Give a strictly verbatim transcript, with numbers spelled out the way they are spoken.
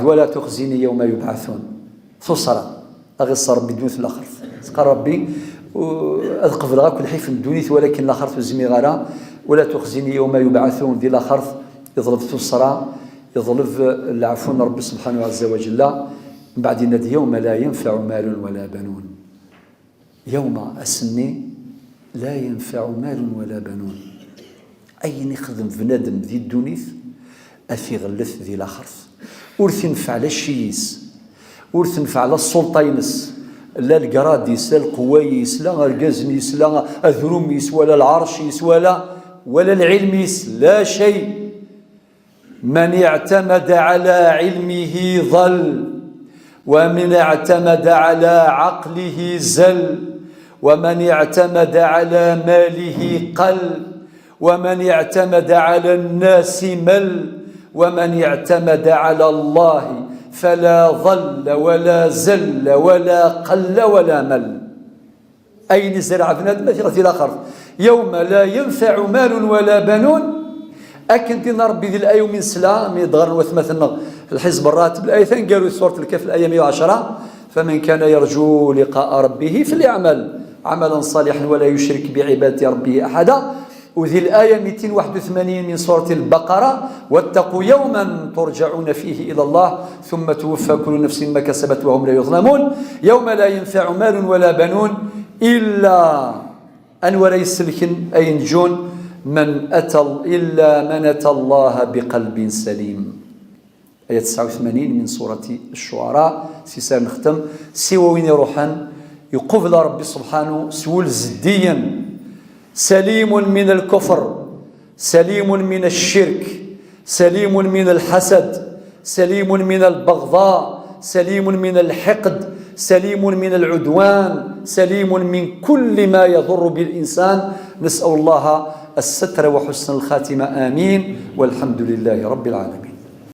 ولا تخزني يوم يبعثون. Tuṣṣra. Ad ɣ-iṣṣer Ṛebbi ddunit d laxert. Teqqar Ṛebbi, u-, ad qebleɣ akk lḥif n ddunit, walakin laxert ur zmireɣ ara. ولا تخزني يوم يبعثون, di laxert, iḍleb tuṣṣra, iḍleb leɛfu n Ṛebbi subḥanahu ɛazza wa jalla. Mbeɛd yenna-d: يوم لا ينفع مال ولا بنون. يوم, ass-nni, لا ينفع مال ولا بنون. Ayen ixdem bnadem di ddunit, ad t-iɣellet di laxert. Ur tenfeɛ la cci-is, ur tenfeɛ la ssulṭa-ines, la lgrad-is, la lqewwa-is, la argazen-is, la adrum-is, wala lɛerc-is, wala, wala lɛilm-is, la cay. من اعتمد على علمه ضل، ومن اعتمد على عقله زل، ومن اعتمد على ماله قل، ومن اعتمد على الناس مل، ومن اعتمد على الله فلا ضل ولا زل ولا قل ولا مل. Ayen izerreɛ bnadem ad t-iɣ di laxert. يوم لا ينفع مال ولا بنون. Akken d-yenna Ṛebbi di laya umi nesla, mi d-ɣren watmaten-nneɣ, lḥizb n Ṛatib, laya taneggarut, surat Lkahf, laya meyya u ɛecṛa: فمن كان يرجو لقاء ربه فليعمل عملا صالحا ولا يشرك بعبادة ربه أحدا. U di laya mitin waḥed u tmanyin min surat Lbaqara: واتقوا يوما ترجعون فيه إلى الله ثم توفى كل نفس ما كسبت وهم لا يظلمون. يوم لا ينفع مال ولا بنون إلا, anwa ara yesselken, ay nǧun, من أتى, إلا من أتى الله بقلب سليم. Aya tesɛa u tmanyin min surati Ccuɛara, s-is ara nextem, siwa win iruḥen, iqubel Ṛebbi subḥanu s wul zeddigen, سليم من الكفر، سليم من الشرك، سليم من الحسد، سليم من البغضاء، سليم من الحقد، سليم من العدوان، سليم من كل ما يضر بالإنسان. نسأل الله الستر وحسن الخاتمة، آمين، والحمد لله رب العالمين.